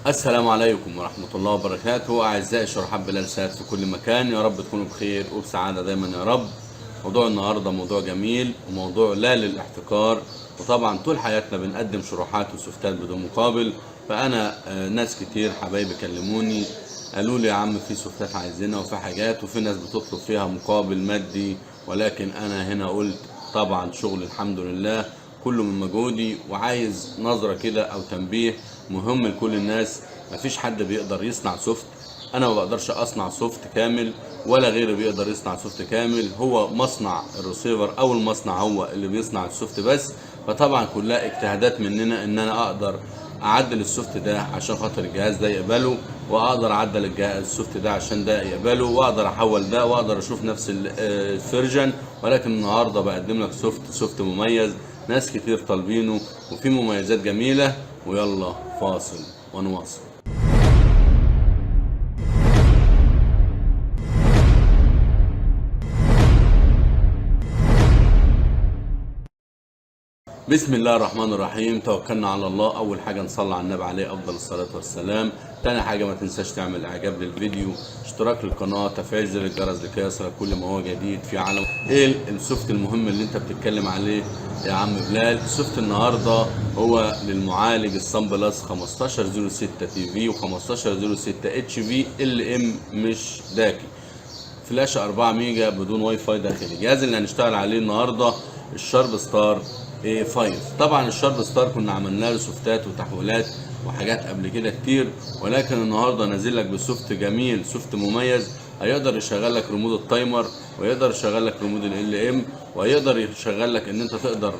السلام عليكم ورحمة الله وبركاته. أعزائي شرحات بلال سات في كل مكان، يا رب تكونوا بخير وبسعادة دايما يا رب. موضوع النهاردة موضوع جميل وموضوع لا للاحتكار، وطبعا طول حياتنا بنقدم شروحات وسوفتات بدون مقابل. فأنا ناس كتير حبايبي كلموني قالوا لي يا عم في سوفتات عايزينها وفي حاجات وفي ناس بتطلب فيها مقابل مادي، ولكن أنا هنا قلت طبعا شغل الحمد لله كله من مجهودي، وعايز نظرة كده أو تنبيه مهم لكل الناس. مفيش حد بيقدر يصنع soft، انا ما بقدرش اصنع soft كامل ولا غيري بيقدر يصنع soft كامل. هو مصنع الريسيفر او المصنع هو اللي بيصنع ال soft بس. فطبعا كلها اجتهادات مننا ان انا اقدر اعدل ال soft ده عشان خاطر الجهاز ده يقبله، واقدر اعدل الجهاز ال soft ده عشان ده يقبله، واقدر احول ده، واقدر اشوف نفس ال version. ولكن النهارده بقدم لك soft مميز، ناس كتير طالبينه وفي مميزات جميلة. ويلا فاصل ونواصل. بسم الله الرحمن الرحيم، توكلنا على الله. اول حاجة نصلي على النبي عليه افضل الصلاة والسلام. تاني حاجة ما تنساش تعمل اعجاب للفيديو، اشتراك للقناة، تفعيل زر الجرس لكي يصلك كل ما هو جديد في عالم. ايه ال soft المهم اللي انت بتتكلم عليه يا عم بلال؟ ال soft النهارده هو للمعالج ال Sunplus 1506 TV و1506 HV LM مش DACI، فلاشة 4 ميجا بدون واي فاي داخلي. الجهاز اللي هنشتغل عليه النهارده ال Sharp Star A5. طبعا ال Sharp Star كنا عملنا له سوفتات وتحويلات وحاجات قبل كده كتير، ولكن النهارده نازل لك ب soft جميل، soft مميز، هيقدر يشغل لك ريموت ال timer، ويقدر يشغل لك ريموت LM، وهيقدر يشغل لك ان انت تقدر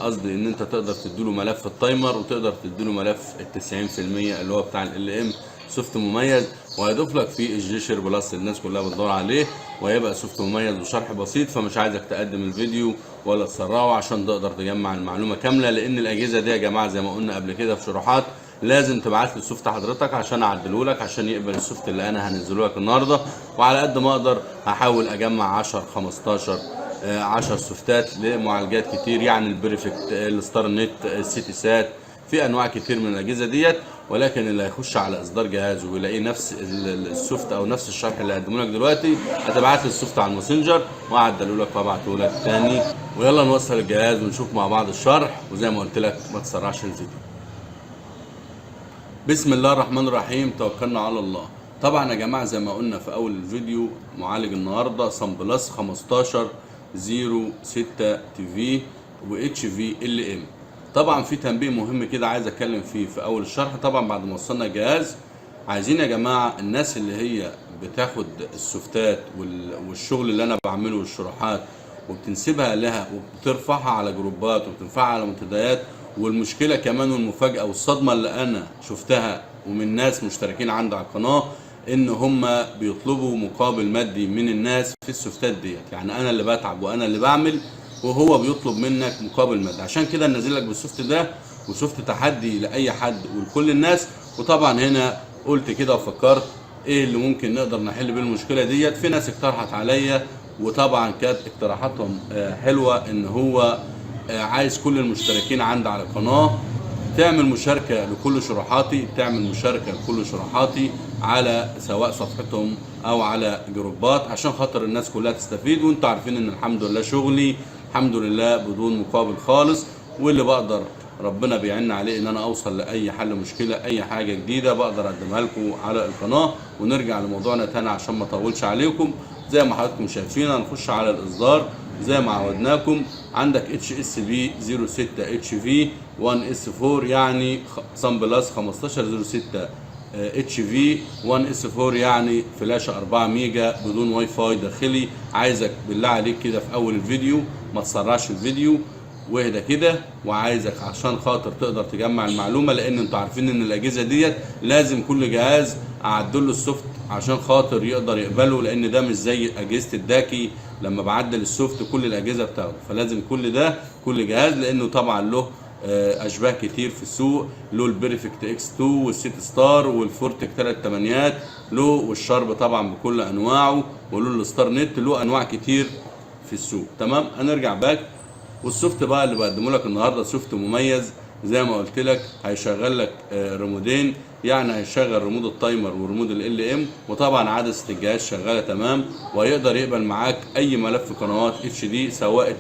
قصدي ان انت تقدر تديله ملف ال timer، وتقدر تديله ملف ال 90% اللي هو بتاع LM. soft مميز، وهيضيف لك فيه ال G Share Plus اللي الناس كلها بتدور عليه، وهيبقى soft مميز وشرح بسيط. فمش عايزك تقدم الفيديو ولا تسرعه عشان تقدر تجمع المعلومة كامله، لان الاجهزة دي يا جماعة زي ما قلنا قبل كده في شروحات لازم تبعت لي ال soft حضرتك عشان اعدله لك، عشان يقبل ال soft اللي انا هنزله لك النهارده. وعلى قد ما اقدر هحاول اجمع 10 15 10 سوفتات لمعالجات كتير، يعني ال Perfect، ال Star Net، ال City Sat، في انواع كتير من الاجهزة ديت. ولكن اللي هيخش على اصدار جهاز ويلاقيه نفس ال soft او نفس الشرح اللي هقدمه لك دلوقتي، هتبعت لي ال soft على ال Messenger واعدله لك وابعته لك تاني. ويلا نوصل الجهاز ونشوف مع بعض الشرح، وزي ما قلت لك ما تسرعش الفيديو. بسم الله الرحمن الرحيم، توكلنا على الله. طبعا يا جماعة زي ما قلنا في اول الفيديو، معالج النهارده Sunplus 1506 TV و HV LM. طبعا في تنبيه مهم كده عايز اتكلم فيه في اول الشرح. طبعا بعد ما وصلنا الجهاز، عايزين يا جماعة الناس اللي هي بتاخد السوفتات والشغل اللي انا بعمله والشروحات وبتنسبها لها وبترفعها على جروبات وبترفعها على منتديات. والمشكلة كمان والمفاجاه والصدمه اللي انا شفتها ومن ناس مشتركين عندي على القناة، ان هم بيطلبوا مقابل مادي من الناس في السوفتات ديت. يعني انا اللي بتعب وانا اللي بعمل وهو بيطلب منك مقابل مادي. عشان كده نازل لك بال soft ده، و soft تحدي لاي حد ولكل الناس. وطبعا هنا قلت كده وفكرت ايه اللي ممكن نقدر نحل بيه المشكلة ديت. في ناس اقترحت عليا، وطبعا كانت اقتراحاتهم حلوه، ان هو عايز كل المشتركين عندي على القناة تعمل مشاركة لكل شروحاتي، تعمل مشاركة لكل شروحاتي على سواء صفحتهم او على جروبات، عشان خاطر الناس كلها تستفيد. وانتوا عارفين ان الحمد لله شغلي الحمد لله بدون مقابل خالص، واللي بقدر ربنا بيعين عليه ان انا اوصل لاي حل مشكلة، اي حاجة جديدة بقدر اقدمها لكم على القناة. ونرجع لموضوعنا تاني عشان ما اطولش عليكم. زي ما حضراتكم شايفين هنخش على الاصدار زي ما عودناكم. عندك HSB 06 HV 1 S 4، يعني Sunplus 1506 HV 1 S 4، يعني فلاشه 4 ميجا بدون واي فاي داخلي. عايزك بالله عليك كده في اول الفيديو ما تسرعش الفيديو واهدى كده، وعايزك عشان خاطر تقدر تجمع المعلومة، لان انتوا عارفين ان الاجهزة ديت لازم كل جهاز اعدل له ال soft عشان خاطر يقدر يقبله، لان ده مش زي اجهزة ال DACI لما بعدل ال soft كل الاجهزة بتاخده، فلازم كل ده كل جهاز، لانه طبعا له اشباه كتير في السوق، له ال Perfect X 2 وال City Star وال Fortech 3 تمانيات له، وال Sharp طبعا بكل انواعه، وله ال Star Net، له انواع كتير في السوق. تمام، هنرجع back. وال soft بقى اللي بقدمه لك النهارده soft مميز زي ما قلت لك، هيشغل لك ريمودين. يعني هيشغل ريموت ال timer وريموت LM، وطبعا عدسة الجهاز شغالة تمام، وهيقدر يقبل معاك اي ملف قنوات HD سواء ال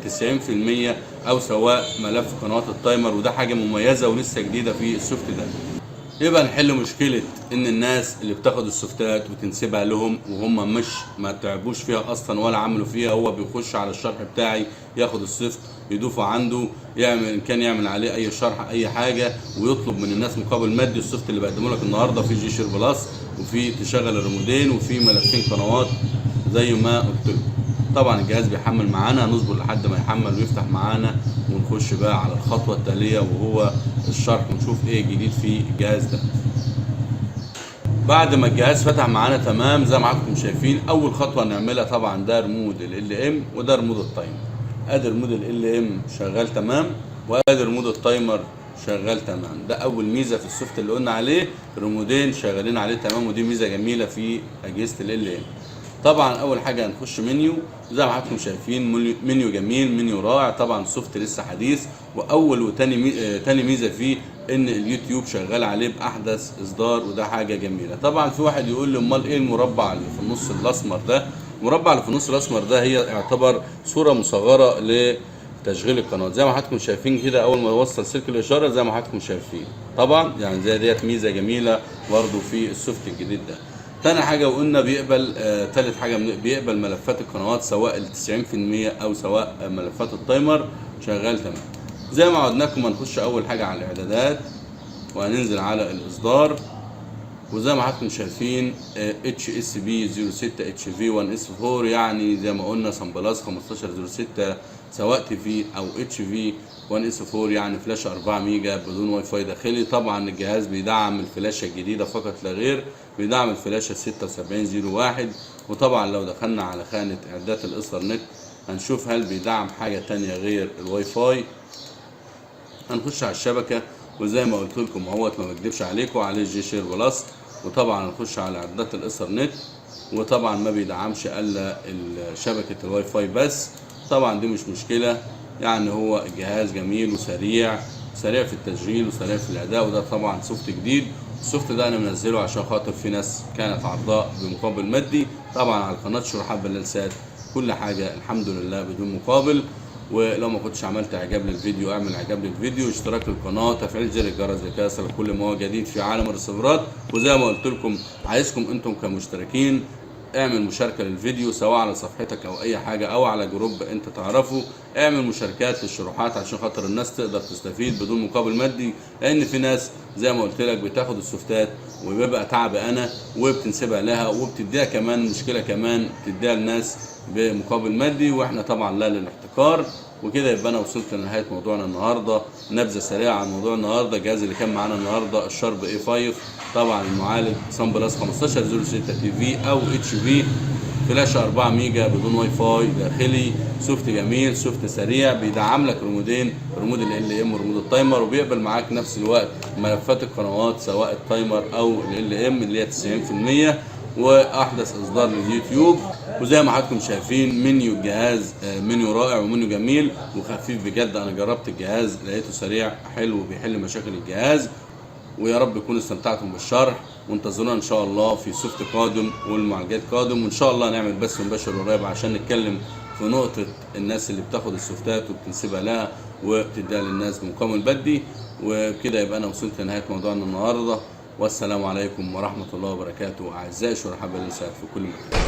90% او سواء ملف قنوات ال timer، وده حاجة مميزة ولسه جديدة في ال soft ده. يبقى نحل مشكلة ان الناس اللي بتاخد السوفتات وتنسبها لهم وهم مش ما تعبوش فيها اصلا ولا عملوا فيها. هو بيخش على الشرح بتاعي ياخد ال soft يضيفه عنده، يعمل ان كان يعمل عليه اي شرح اي حاجة، ويطلب من الناس مقابل مادي. ال soft اللي بقدمه لك النهارده في G Share Plus، وفي تشغل الريمودين، وفي ملفين قنوات زي ما قلت لكم. طبعا الجهاز بيحمل معانا، هنصبر لحد ما يحمل ويفتح معانا، ونخش بقى على الخطوة التالية وهو الشرح، ونشوف ايه الجديد في الجهاز ده. بعد ما الجهاز فتح معانا تمام زي ما حضراتكم شايفين، اول خطوة نعملها طبعا ده ريموت LM وده ريموت ال timer. ادي ريموت LM شغال تمام، وادي ريموت ال timer شغال تمام. ده اول ميزة في ال soft اللي قلنا عليه، ريمودين شغالين عليه تمام، ودي ميزة جميلة في اجهزة LM. طبعا اول حاجة هنخش منيو زي ما حضراتكم شايفين، منيو جميل، منيو رائع. طبعا ال soft لسه حديث، واول وتاني مي... آه، تاني ميزة فيه ان اليوتيوب شغال عليه باحدث اصدار، وده حاجة جميلة. طبعا في واحد يقول لي امال ايه المربع اللي في النص الاسمر ده؟ المربع اللي في النص الاسمر ده هي يعتبر صوره مصغرة لتشغيل القناة زي ما حضراتكم شايفين كده. اول ما يوصل سلك الاشارة زي ما حضراتكم شايفين، طبعا يعني زي ديت ميزة جميلة برضو في ال soft الجديد ده. تاني حاجة وقلنا بيقبل تالت حاجة بيقبل ملفات القنوات سواء ال 90% أو سواء ملفات ال timer شغال تمام. زي ما عودناكم هنخش أول حاجة على الإعدادات، وهننزل على الإصدار، وزي ما حضراتكم شايفين HSB 06 HV 1 S 4، يعني زي ما قلنا Sunplus 1506 سواء TV او HV 1 S 4، يعني فلاش 4 ميجا بدون واي فاي داخلي. طبعا الجهاز بيدعم الفلاشه الجديدة فقط لا غير، بيدعم الفلاشه 7601. وطبعا لو دخلنا على خانه اعدادات الايثرنت هنشوف هل بيدعم حاجة تانية غير الواي فاي. هنخش على الشبكة، وزي ما قلت لكم اهوت ما بكدبش عليكم عليه G Share Plus. وطبعا هنخش على اعدادات الايثرنت، وطبعا ما بيدعمش الا شبكة الواي فاي بس. طبعا دي مش مشكلة، يعني هو الجهاز جميل وسريع، سريع في التشغيل وسريع في الاداء. وده طبعا soft جديد، ال soft ده انا منزله عشان خاطر في ناس كانت عرضاه بمقابل مادي. طبعا على قناة شروحات بلال سات كل حاجة الحمد لله بدون مقابل. ولو ما كنتش عملت اعجاب للفيديو اعمل اعجاب للفيديو، اشتراك للقناة، تفعيل زر الجرس لكي يصلك كل ما هو جديد في عالم الريسيفرات. وزي ما قلت لكم عايزكم انتم كمشتركين اعمل مشاركة للفيديو سواء على صفحتك او اي حاجة او على group انت تعرفه، اعمل مشاركات للشروحات عشان خاطر الناس تقدر تستفيد بدون مقابل مادي. لان في ناس زي ما قلت لك بتاخد السوفتات وبيبقى تعب انا وبتنسبها لها وبتديها كمان مشكلة كمان تديها لناس بمقابل مادي، واحنا طبعا لا للاحتكار. وكده يبقى انا وصلت لنهاية موضوعنا النهارده. نبذه سريعة عن موضوع النهارده. الجهاز اللي كان معانا النهارده ال Sharp A5، طبعا المعالج Sunplus 1506 TV او HV، فلاش 4 ميجا بدون واي فاي داخلي، soft جميل، soft سريع، بيدعم لك ريمودين، ريموت LM وريموت ال timer، وبيقبل معاك نفس الوقت ملفات القنوات سواء ال timer او LM اللي هي 90%، واحدث اصدار لليوتيوب. وزي ما حضراتكم شايفين منيو الجهاز، منيو رائع ومنيو جميل وخفيف بجد. انا جربت الجهاز لقيته سريع حلو وبيحل مشاكل الجهاز. ويا رب تكونوا استمتعتم بالشرح، وانتظرونا ان شاء الله في soft قادم والمعالجات قادم، وان شاء الله نعمل بث مباشر قريب عشان نتكلم في نقطة الناس اللي بتاخد السوفتات وبتنسبها لها وبتديها للناس بمقابل مادي. وبكده يبقى انا وصلت لنهاية موضوعنا النهارده، والسلام عليكم ورحمة الله وبركاته اعزائي شرحاء بلال في كل مكان.